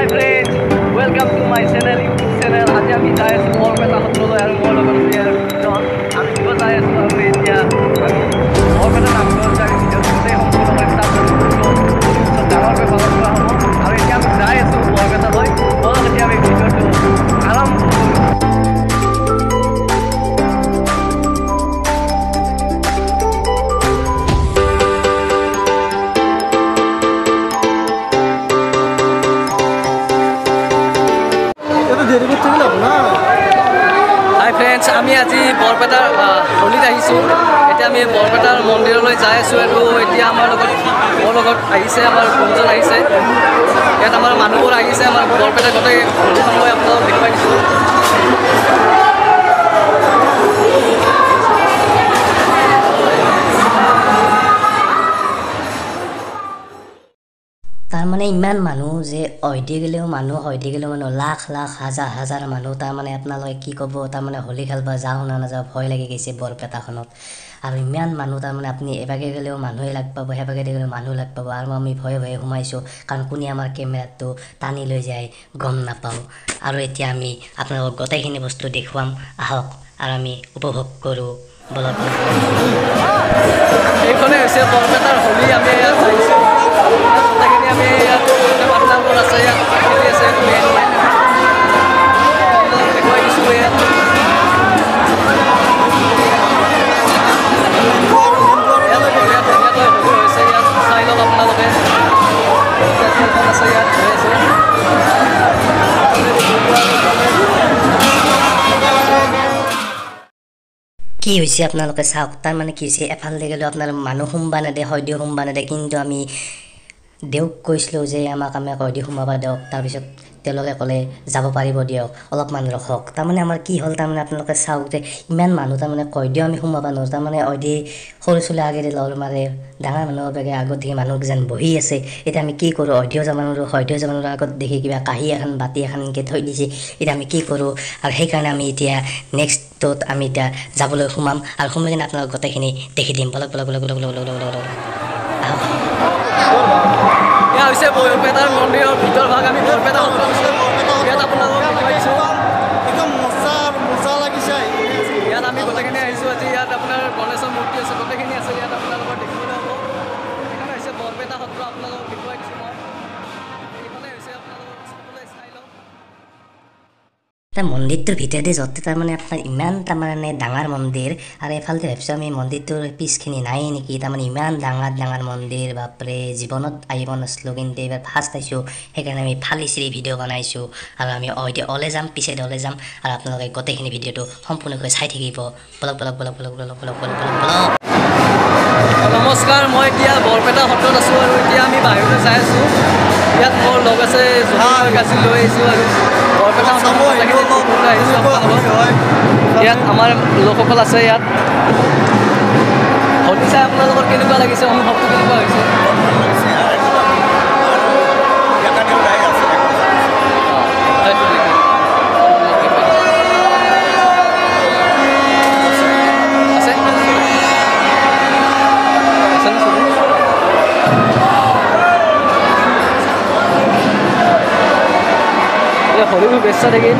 Hi friends, welcome to my channel, YouTube channel. আজি আমি যাই আছোঁ বৰপেটা সত্ৰলৈ আৰু মোৰ লগত আছে ইয়াৰ ভিতৰত আমি দিব যাই আছোঁ। আৰু এতিয়া আমি বৰপেটা নামঘৰত যাই ভিডিঅ'টো গোটেই সম্পূৰ্ণ কৰিম। তাৰপিছত ডাঙৰকৈ পালন কৰা হ'ব আৰু এতিয়া আমি যাই আছোঁ বৰপেটালৈ। ব'লক এতিয়া আমি ভিডিঅ'টো আৰম্ভ কৰোঁ। হাই ফ্ৰেণ্ডছ, আমি আজি বৰপেটাৰ হোলীত আহিছোঁ। এতিয়া আমি বৰপেটাৰ মন্দিৰলৈ যাই আছোঁ আৰু এতিয়া আমাৰ লগত মোৰ লগত আহিছে আমাৰ গুৰুজন আহিছে। ইয়াত আমাৰ মানুহবোৰ আহিছে। আমাৰ বৰপেটা গোটেই হোলীখন মই আপোনালোকক দেখুৱাই দিছোঁ। তাৰমানে ইমান মানুহ যে অহিদি গ'লেও মানুহ, হয়দি গ'লেও মানুহ, লাখ লাখ হাজাৰ হাজাৰ মানুহ। তাৰমানে আপোনালোকে কি ক'ব, তাৰমানে হোলী খেলব যাওঁ না নাযাওঁ ভয় লাগি গৈছে বৰপেটাখনত। আৰু ইমান মানুহ, তাৰমানে আপুনি এভাগে গ'লেও মানুহে লগ পাব, সেইভাগে গ'লেও মানুহ লগ পাব। আৰু আমি ভয়ে ভয়ে সোমাইছোঁ, কাৰণ কোনে আমাৰ কেমেৰাটো টানি লৈ যায় গম নাপাওঁ। আৰু এতিয়া আমি আপোনালোকক গোটেইখিনি বস্তু দেখুৱাম, আহক আৰু আমি উপভোগ কৰোঁ। বলক। এইখনে হৈছে বৰপেটাৰ হোলী। আমি ইয়াত আহিছোঁ গোটেইখিনি। আমি ইয়াত পাৰ্টনাৰবোৰ আছে, ইয়াত খেলি আছে, দেখুৱাই দিছোঁ। ইয়াত ইয়াত বঢ়িয়া ধুনীয়াকৈ হোলী হৈছে। ইয়াত চাই লওক আপোনালোকে, খেলখন আছে, ইয়াত হৈ আছে। কি হৈছে আপোনালোকে চাওক। তাৰমানে কি হৈছে, এফালে গ'লেও আপোনাৰ মানুহ সোমবা নেদে, হয়দিও সোমবা নেদে। কিন্তু আমি দেউক কৈছিলোঁ যে আমাক হয়দি সোমাব দিয়ক। তাৰপিছত তেওঁলোকে ক'লে যাব পাৰিব দিয়ক, অলপমান ৰখক। তাৰমানে আমাৰ কি হ'ল, তাৰমানে আপোনালোকে চাওক যে ইমান মানুহ, তাৰমানে কয়দিও আমি সোমাব নোৱাৰোঁ। তাৰমানে অদি সৰু ছোৱালী আগেৰে লৰ মাৰে, ডাঙৰ মানুহৰ বেগে আগত দেখি মানুহ যেন বহি আছে। এতিয়া আমি কি কৰোঁ, অদিও যাব নোৱাৰোঁ, হয়দিও যাব নোৱাৰোঁ। আগত দেখি কিবা কাঁহী এখন বাতি এখন এনেকৈ থৈ দিছে। এতিয়া আমি কি কৰোঁ? আৰু সেইকাৰণে আমি এতিয়া নেক্সটটোত আমি এতিয়া যাবলৈ সোমাম আৰু সোমাই কিনে আপোনালোক গোটেইখিনি দেখি দিম। বলক বলক বলক বলক বলক বলক বলক বলক, আহক। এয়া হৈছে বৰপেটাৰ মন্দিৰৰ ভিতৰ ভাগ। আমি বৰপেটা সত্ৰ ইয়াত আপোনালোকক দেখুৱাই দিছোঁ। একদম মজা মজা লাগিছে। ইয়াত আমি গোটেইখিনি আহিছোঁ আজি। ইয়াত আপোনাৰ গণেশৰ মূৰ্তি আছে, গোটেইখিনি আছে ইয়াত আপোনালোকৰ দেখিবলৈ হ'ব। এইখন হৈছে বৰপেটা সত্ৰ, আপোনালোকক দেখুৱাই দিছোঁ মই। এইখনে হৈছে, আপোনালোকক সকলোৱে চাই লওক। তাৰ মন্দিৰটোৰ ভিতৰেদি যাওঁতে তাৰমানে আপোনাৰ ইমান তাৰমানে ডাঙৰ মন্দিৰ, আৰু এইফালেদি ভাবিছোঁ আমি মন্দিৰটোৰ পিছখিনি নাই নেকি। তাৰমানে ইমান ডাঙৰ ডাঙৰ মন্দিৰ, বাপৰে, জীৱনত আহিব নাছিলোঁ, কিন্তু এইবাৰ ফাৰ্ষ্ট আহিছোঁ। সেইকাৰণে আমি ফালি চিৰি ভিডিঅ' বনাইছোঁ। আৰু আমি এতিয়া ওলাই যাম, পিছেদি ওলাই যাম আৰু আপোনালোকে গোটেইখিনি ভিডিঅ'টো সম্পূৰ্ণকৈ চাই থাকিব। বলক বলক বলক বলক বলক বলক বলক বলক বলক। নমস্কাৰ, মই এতিয়া বৰপেটা সত্ৰত আছোঁ আৰু এতিয়া আমি বাহিৰলৈ যাই আছোঁ। ইয়াত মোৰ লগ আছে জুবিন লৈ আহিছোঁ আৰু বৰপেটা সত্ৰত গোটেইখিনি আহিছোঁ আপোনালোকৰ। ইয়াত আমাৰ লোকসকল আছে। ইয়াত হোলী চাই আপোনালোকৰ কেনেকুৱা লাগিছে, অনুভৱটো কেনেকুৱা হৈছে? আছে আছেনে ছবি? এই হোলীৰ শুভেচ্ছা থাকিল।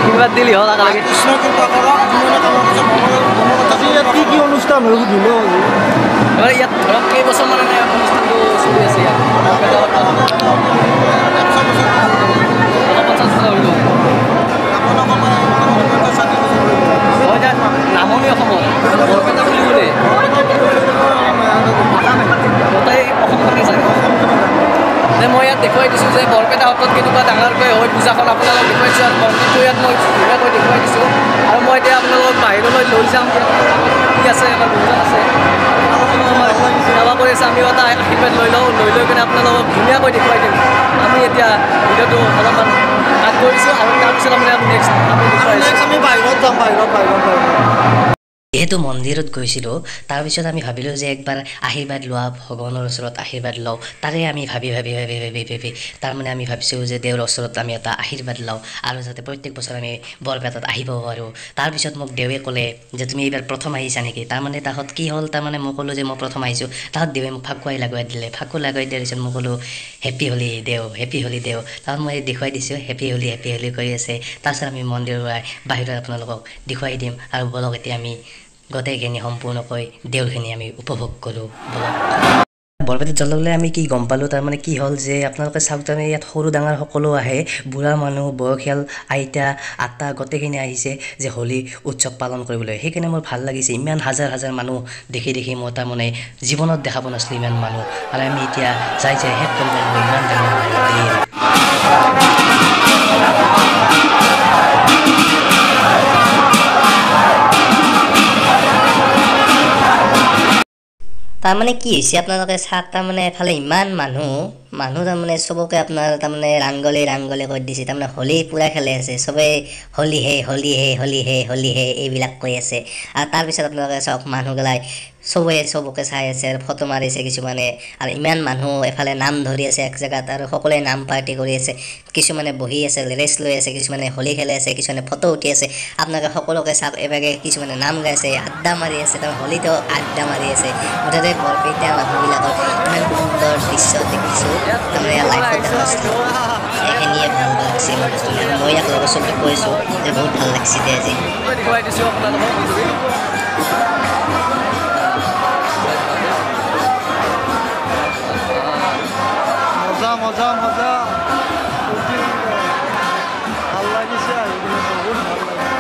আশীৰ্বাদ দিলি হ'ল একেলগে। কৃষ্ণ কৃপা কৰক। ইয়াত কি কি অনুষ্ঠান হয় সুধিলো। মানে ইয়াত ধৰক কেইবছৰমান এনে অনুষ্ঠানটো চলি আছে ইয়াত বৰপেটা সত্ৰত? 50 বছৰ হৈ গ'ল। হয়, এতিয়া নামনি অসমত বৰপেটা বুলি ক'লে গোটেই অসমখনে যায়। যে মই ইয়াত দেখুৱাই দিছোঁ যে বৰপেটা সত্ৰত কেনেকুৱা ডাঙৰকৈ হয় পূজাখন, আপোনালোকক দেখুৱাইছোঁ আৰু মন্দিৰটো ইয়াত মই ধুনীয়াকৈ দেখুৱাই দিছোঁ। আৰু মই এতিয়া আপোনালোকক বাহিৰলৈ লৈ যাম। কি আছে, আমাৰ গুৰুজন আছে, আমাৰ সেৱা কৰি আছে। আমিও এটা আশীৰ্বাদ লৈ লওঁ, লৈ লৈ কিনে আপোনালোকক ধুনীয়াকৈ দেখুৱাই দিম। আমি এতিয়া ভিডিঅ'টো অলপমান কাট কৰিছোঁ আৰু তাৰপিছত আমি নেক্সট আমি দেখুৱাই নেক্সট আমি বাহিৰত যাম, বাহিৰত বাহিৰত বাহিৰত। যিহেতু মন্দিৰত গৈছিলোঁ, তাৰপিছত আমি ভাবিলোঁ যে একবাৰ আশীৰ্বাদ লোৱা, ভগৱানৰ ওচৰত আশীৰ্বাদ লওঁ। তাৰে আমি ভাবি ভাবি ভাবি ভাবি ভাবি তাৰমানে আমি ভাবিছোঁ যে দেউৰ ওচৰত আমি এটা আশীৰ্বাদ লওঁ আৰু যাতে প্ৰত্যেক বছৰ আমি বৰপেটাত আহিব পাৰোঁ। তাৰপিছত মোক দেৱে ক'লে যে তুমি এইবাৰ প্ৰথম আহিছা নেকি? তাৰমানে তাহাঁত কি হ'ল, তাৰমানে মই ক'লোঁ যে মই প্ৰথম আহিছোঁ। তাহাঁত দেৱে মোক ফাকুৱাই লগাই দিলে। ফাকুৱা লগাই দিয়াৰ পিছত মই ক'লোঁ হেপী হোলী দেও, হেপী হোলী দেও। তাহাঁত মই দেখুৱাই দিছোঁ হেপী হোলী হেপী হোলী কৰি আছে। তাৰপিছত আমি মন্দিৰৰ বাহিৰত আপোনালোকক দেখুৱাই দিম আৰু বলক এতিয়া আমি গোটেইখিনি সম্পূৰ্ণকৈ দেউলখিনি আমি উপভোগ কৰোঁ বলক। বৰপেটাত যোৱাৰ লগে লগে আমি কি গম পালোঁ, তাৰমানে কি হ'ল যে আপোনালোকে চাওক, তাৰমানে ইয়াত সৰু ডাঙৰ সকলো আহে, বুঢ়া মানুহ, বয়সীয়াল আইতা আতা গোটেইখিনি আহিছে যে হোলী উৎসৱ পালন কৰিবলৈ। সেইকাৰণে মোৰ ভাল লাগিছে, ইমান হাজাৰ হাজাৰ মানুহ দেখি দেখি মই তাৰমানে জীৱনত দেখা পোৱা নাছিলোঁ ইমান মানুহ। আৰু আমি এতিয়া যাই যাই শেষ কৰিব লাগিব ইমান ডাঙৰ মন্দিৰ। তাৰমানে কি হৈছে আপোনালোকে চাওক, তাৰমানে এফালে ইমান মানুহ মানুহ তাৰমানে চবকে আপোনাৰ তাৰমানে ৰাংগলী ৰাংগলী কৰি দিছে, তাৰমানে হোলী পূৰা খেলি আছে চবেই, হোলী হে হোলী হে হোলী হে হোলী হে এইবিলাক কৈ আছে। আৰু তাৰপিছত আপোনালোকে চাওক মানুহগিলাই চবে চবকে চাই আছে আৰু ফটো মাৰিছে কিছুমানে। আৰু ইমান মানুহ এফালে নাম ধৰি আছে এক জেগাত আৰু সকলোৱে নাম পাৰ্টি কৰি আছে, কিছুমানে বহি আছে ৰেষ্ট লৈ আছে, কিছুমানে হোলী খেলি আছে, কিছুমানে ফটো উঠি আছে। আপোনালোকে সকলোকে চাওক, এভাগে কিছুমানে নাম গাইছে, আড্ডা মাৰি আছে, তাৰ হোলীতো আড্ডা মাৰি আছে। মুঠতে বৰপেটীয়া মানুহবিলাকৰ ইমান সুন্দৰ দৃশ্য দেখিছোঁ, তাৰমানে লাইফত দেখা নাছিলোঁ। এইখিনিয়ে ভাল লাগিছে মোৰ। মই ইয়াক লগৰ ছোৱালীক কৈছোঁ যে বহুত ভাল লাগিছে দে আজি। দেখুৱাই দিছোঁ আপোনালোকক। মজা মজা মজা, ভাল লাগিছে আহি কিনে, বহুত ভাল লাগিছে।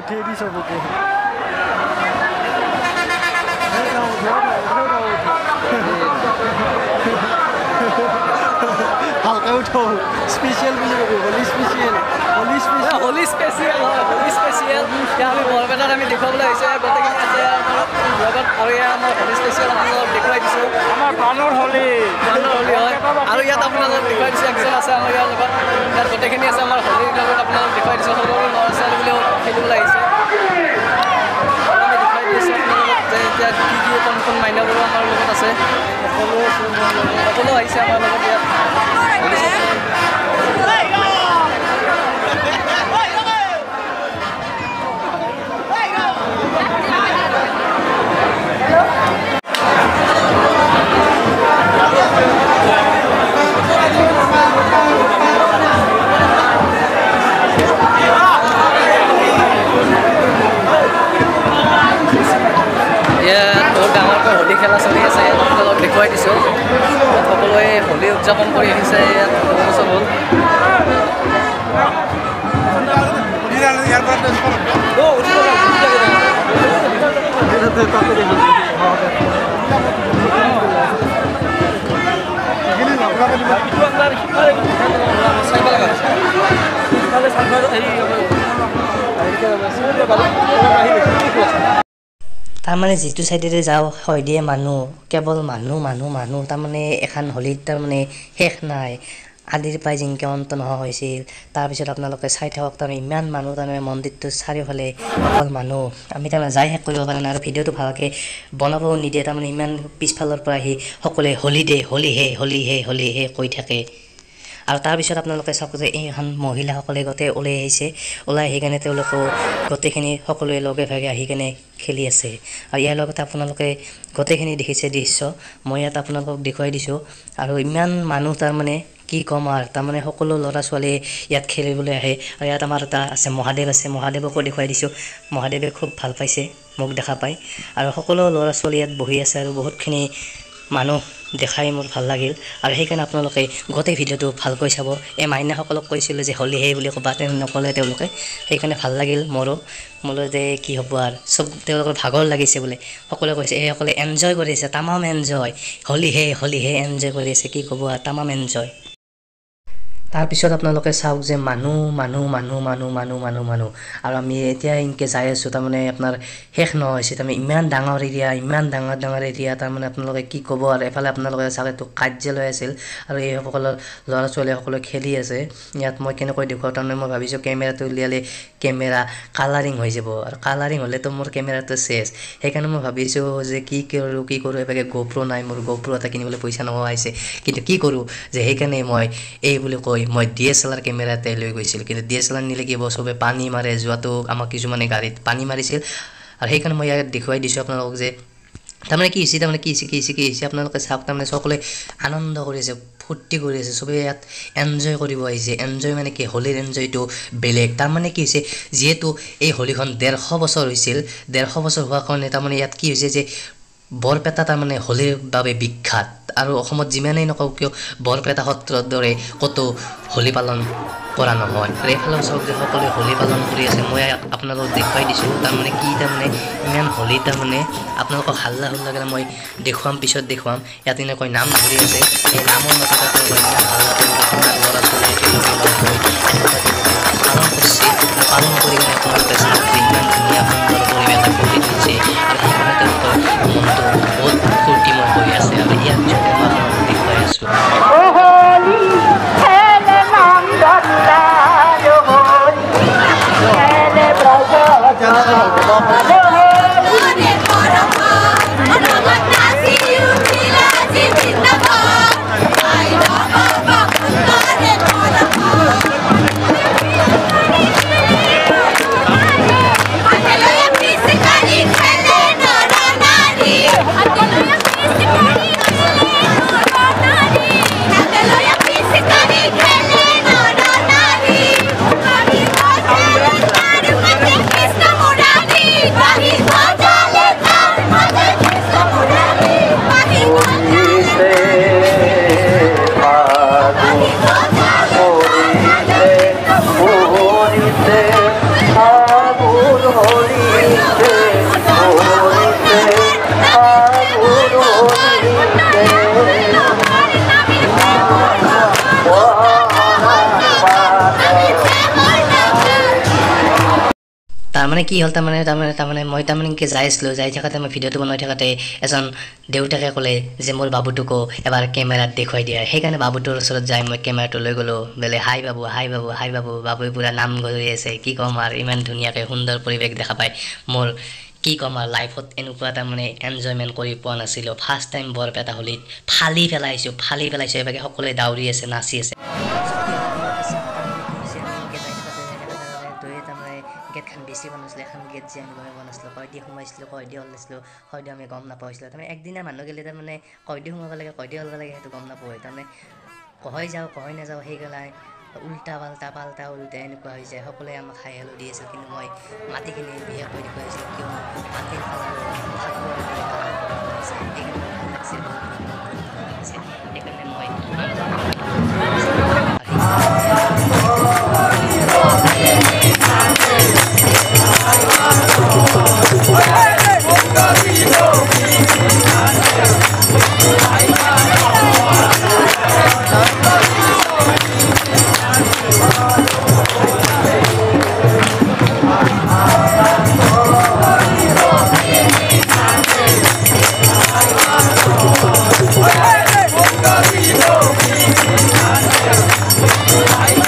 উঠিয়ে দি চবকে ভালকে উঠো, স্পেচিয়েল বুলি কবি, Holi special, Holi special, Holi special হয়, হোলী স্পেচিয়েল। এতিয়া আমি বৰপেটাত আমি দেখুৱাবলৈ আহিছোঁ গোটেইখিনি আছে আমাৰ লগত, আৰু এয়া আমাৰ হোলী স্পেচিয়েল আপোনালোকক দেখুৱাই দিছোঁ, আমাৰ প্ৰাণৰ হোলী, প্ৰাণৰ হোলী হয়। আৰু ইয়াত আপোনালোকক দেখুৱাই দিছোঁ একজন আছে আমাৰ ইয়াৰ লগত, ইয়াত গোটেইখিনি আছে আমাৰ হোলীৰ লগত আপোনালোকক দেখুৱাই দিছোঁ। সৰু সৰু ল'ৰা ছোৱালীবিলাকেও খেলিবলৈ আহিছে আৰু আমি দেখুৱাই দিছোঁ আপোনালোকক যে এতিয়া কি কি কোন কোন মাইনাবোৰো আমাৰ লগত আছে, সকলো সকলো আহিছে আমাৰ লগত ইয়াত। ইয়াত বহুত ডাঙৰকৈ হোলী খেলা চলি আছে, ইয়াত আপোনালোকক দেখুৱাই দিছোঁ। ইয়াত সকলোৱে হোলী উদযাপন কৰি আহিছে, ইয়াত বহু বছৰ হ'ল। তাৰমানে যিটো চাইডেৰে যাওঁ হয় দিয়ে মানুহ, কেৱল মানুহ মানুহ মানুহ, তাৰমানে এখন হোলীত তাৰমানে শেষ নাই, আদিৰ পৰাই জিংকে অন্ত নোহোৱা হৈছিল। তাৰপিছত আপোনালোকে চাই থাকক, তাৰমানে ইমান মানুহ, তাৰমানে মন্দিৰটোৰ চাৰিওফালে অকল মানুহ, আমি তাৰমানে যাই শেষ কৰিব পৰা নাই আৰু ভিডিঅ'টো ভালকৈ বনাবও নিদিয়ে, তাৰমানে ইমান পিছফালৰ পৰা আহি সকলোৱে হোলী দে হোলী হে হোলী হে হোলী হে কৈ থাকে। আৰু তাৰপিছত আপোনালোকে চাওক যে এইখন মহিলাসকলে গোটেই ওলাই আহিছে, ওলাই আহি কেনে তেওঁলোকেও গোটেইখিনি সকলোৱে লগে ভাগে আহি কেনে খেলি আছে। আৰু ইয়াৰ লগতে আপোনালোকে গোটেইখিনি দেখিছে দৃশ্য, মই ইয়াত আপোনালোকক দেখুৱাই দিছোঁ। আৰু ইমান মানুহ তাৰমানে কি ক'ম আৰু, তাৰমানে সকলো ল'ৰা ছোৱালীয়ে ইয়াত খেলিবলৈ আহে। আৰু ইয়াত আমাৰ এটা আছে মহাদেৱ আছে, মহাদেৱকো দেখুৱাই দিছোঁ। মহাদেৱে খুব ভাল পাইছে মোক দেখা পাই। আৰু সকলো ল'ৰা ছোৱালী ইয়াত বহি আছে আৰু বহুতখিনি মানুহ দেখাই মোৰ ভাল লাগিল। আৰু সেইকাৰণে আপোনালোকে গোটেই ভিডিঅ'টো ভালকৈ চাব। এই মাইনাসকলক কৈছিলোঁ যে হোলী হে বুলি ক'বা, তেওঁ নক'লে তেওঁলোকে, সেইকাৰণে ভাল লাগিল মোৰো। মোলৈ যে কি হ'ব আৰু, চব তেওঁলোকৰ ভাগৰ লাগিছে বোলে, সকলোৱে কৈছে এইসকলে এনজয় কৰি আছে, তামাম এনজয়, হোলী হে হোলী হে এনজয় কৰি আছে, কি ক'ব আৰু, তামাম এনজয়। তাৰপিছত আপোনালোকে চাওক যে মানুহ মানুহ মানুহ মানুহ মানুহ মানুহ মানুহ। আৰু আমি এতিয়া এনেকৈ যাই আছোঁ, তাৰমানে আপোনাৰ শেষ নহৈছে, তাৰমানে ইমান ডাঙৰ এৰিয়া, ইমান ডাঙৰ ডাঙৰ এৰিয়া, তাৰমানে আপোনালোকে কি ক'ব আৰু। এফালে আপোনালোকে চাওক এইটো কাৰ্যালয় আছিল আৰু এইসকলৰ ল'ৰা ছোৱালীসকলে খেলি আছে। ইয়াত মই কেনেকৈ দেখুৱাওঁ, তাৰমানে মই ভাবিছোঁ কেমেৰাটো উলিয়ালে কেমেৰা কালাৰিং হৈ যাব, আৰু কালাৰিং হ'লেতো মোৰ কেমেৰাটো চেচ। সেইকাৰণে মই ভাবিছোঁ যে কি কৰোঁ কি কৰোঁ, এভাগে গ'প্ৰ' নাই মোৰ, গ'প্ৰ' এটা কিনিবলৈ পইচা নোহোৱা হৈছে, কিন্তু কি কৰোঁ যে সেইকাৰণে মই এই বুলি কৈ মই DSLR কেমেৰাতে লৈ গৈছিলোঁ। কিন্তু DSLR নিলে কি হ'ব, চবে পানী মাৰে, যোৱাটো আমাক কিছুমানে গাড়ীত পানী মাৰিছিল। আৰু সেইকাৰণে মই ইয়াত দেখুৱাই দিছোঁ আপোনালোকক যে তাৰমানে কি হৈছে, তাৰমানে কি হৈছে, কি হৈছে, কি হৈছে, আপোনালোকে চাওক। তাৰমানে সকলোৱে আনন্দ কৰি আছে, ফূৰ্তি কৰি আছে, চবেই ইয়াত এনজয় কৰিব আহিছে। এনজয় মানে কি, হোলীৰ এনজয়টো বেলেগ। তাৰমানে কি হৈছে, যিহেতু এই হোলীখন 150 বছৰ হৈছিল, 150 বছৰ হোৱাৰ কাৰণে তাৰমানে ইয়াত কি হৈছে যে বৰপেটা তাৰমানে হোলীৰ বাবে বিখ্যাত। আৰু অসমত যিমানেই নকওঁ কিয় বৰপেটা সত্ৰৰ দৰে ক'তো হোলী পালন কৰা নহয়। আৰু এইফালেও চাওক যে সকলোৱে হোলী পালন কৰি আছে, মই আপোনালোকক দেখুৱাই দিছোঁ। তাৰমানে কি, তাৰমানে ইমান হোলী, তাৰমানে আপোনালোকক হাল্লা হুল্লা কৰি মই দেখুৱাম, পিছত দেখুৱাম। ইয়াত এনেকৈ নাম ধৰি আছে, এই নামৰ মাজত আপোনালোকৰ ইমান হাল্লা তেওঁলোকে ইমান ল'ৰা ছোৱালী একেলগে লগ হৈ পালন কৰিছে। আৰু পালন কৰি কিনে আপোনালোকে চাওক যে ইমান ধুনীয়া সুন্দৰ পৰিৱেশ গঢ়ি তুলিছে। আৰু সেইকাৰণে তেওঁলোকৰ মনটো বহুত ফূৰ্তিময় হৈ আছে। আৰু ইয়াৰ পিছতে মই আপোনালোকক দেখুৱাই আছোঁ। তাৰমানে কি হ'ল, তাৰমানে তাৰমানে তাৰমানে মই তাৰমানে এনেকৈ যাই আছিলোঁ, যাই থাকোঁতে মই ভিডিঅ'টো বনাই থাকোঁতে এজন দেউতাকে ক'লে যে মোৰ বাবুটোকো এবাৰ কেমেৰাত দেখুৱাই দিয়া। সেইকাৰণে বাবুটোৰ ওচৰত যাই মই কেমেৰাটো লৈ গ'লোঁ, বোলে হাই বাবু, হাই বাবু, হাই বাবু। বাবুৱে পূৰা নাম ধৰি আছে, কি ক'ম আৰু, ইমান ধুনীয়াকৈ সুন্দৰ পৰিৱেশ দেখা পায় মোৰ কি ক'ম আৰু, লাইফত এনেকুৱা তাৰমানে এনজয়মেণ্ট কৰি পোৱা নাছিলোঁ। ফাৰ্ষ্ট টাইম বৰপেটা হোলীত ফালি পেলাইছোঁ, ফালি পেলাইছোঁ। এইভাগে সকলোৱে দাউৰি আছে, নাচি আছে। গেটখন বেছি বনাইছিলোঁ, এখন গেট যে আমি গমেই পোৱা নাছিলোঁ, কয়দি সোমাইছিলোঁ, কয়দি ওলাইছিলোঁ, হয়তো আমি গম নাপাইছিলোঁ। তাৰমানে একদিনা মানুহ গ'লে তাৰমানে কয়দি সোমাব লাগে, কয়দি ওলাব লাগে সেইটো গম নাপায়। তাৰমানে কহয় যাওঁ কহয় নাযাওঁ সেইগিলাই উল্টা পাল্টা পাল্টা উল্টা এনেকুৱা হৈ যায়। সকলোৱে আমাক হাই হেলো দি আছিল, কিন্তু মই মাটিখিনি বিশেষকৈ দেখুৱাইছিলোঁ, কিয়নো মাটিৰ কালাৰ ফাকুৱাৰ দৰে কালাৰ হৈছে, সেইকাৰণে মোৰ ভাল লাগিছে, বহুত বহুত বহুত বহুত ভাল লাগিছে। সেইকাৰণে মই Hey!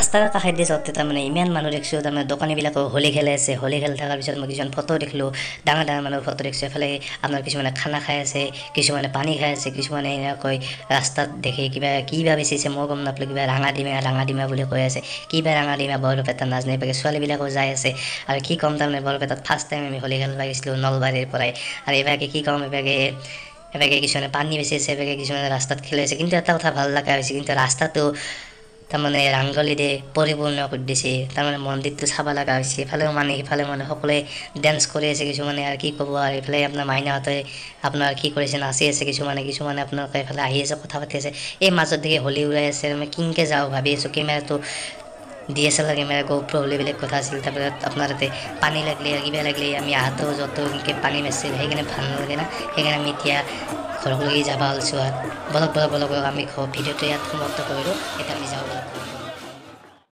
ৰাস্তাৰ কাষেদি যাওঁতে তাৰমানে ইমান মানুহ দেখিছোঁ, তাৰমানে দোকানীবিলাকো হোলী খেলি আছে। হোলী খেলি থকাৰ পিছত মই কিছুমান ফটো দেখিলোঁ, ডাঙৰ ডাঙৰ মানুহৰ ফটো দেখিছোঁ। এফালে আপোনাৰ কিছুমানে খানা খাই আছে, কিছুমানে পানী খাই আছে, কিছুমানে এনেকৈ ৰাস্তাত দেখি কিবা কিবা বেচিছে মই গম নাপালোঁ, কিবা ৰাঙা ডিমা ৰাঙা ডিমা বুলি কৈ আছে, কিবা ৰাঙা ডিমা বৰপেটা নাজানে। বাকী ছোৱালীবিলাকো যাই আছে। আৰু কি ক'ম, তাৰমানে বৰপেটাত ফাৰ্ষ্ট টাইম আমি হোলী খেলিব গৈছিলোঁ নলবাৰীৰ পৰাই। আৰু এইভাগে কি ক'ম, এইভাগে এভাগে কিছুমানে পানী বেচি আছে, এভাগে কিছুমানে ৰাস্তাত খেলি আছে। কিন্তু এটা কথা ভাল লগা হৈছে, কিন্তু ৰাস্তাটো তাৰমানে ৰাংগলীৰে পৰিপূৰ্ণ কৰি দিছে, তাৰমানে মন্দিৰটো চাব লগা হৈছে। ইফালেও মানে সিফালে মানে সকলোৱে ডেন্স কৰি আছে কিছুমানে, আৰু কি ক'ব। আৰু এইফালে আপোনাৰ মাইনাহঁতে আপোনাৰ কি কৰিছে, নাচি আছে কিছুমানে, কিছুমানে আপোনালোকে এইফালে আহি আছে, কথা পাতি আছে। এই মাজত দেখি হোলী ওলাই আছে, মই কিনকে যাওঁ ভাবি আছোঁ। কেমেৰাটো DSLR camera GoPro হ'লে বেলেগ কথা আছিল। তাৰপিছত আপোনাৰ তাতে পানী লাগিলে কিবা লাগিলে আমি আহোঁতেও য'তো এনেকৈ পানী মাৰিছিল, সেইকাৰণে ভাল নালাগে না। সেইকাৰণে আমি এতিয়া ঘৰলৈকে যাব ওলাইছোঁ। আৰু বলক বলক বলক বলক, আমি ভিডিঅ'টো ইয়াত সমাপ্ত কৰিলোঁ, এতিয়া আমি যাওঁ বলক।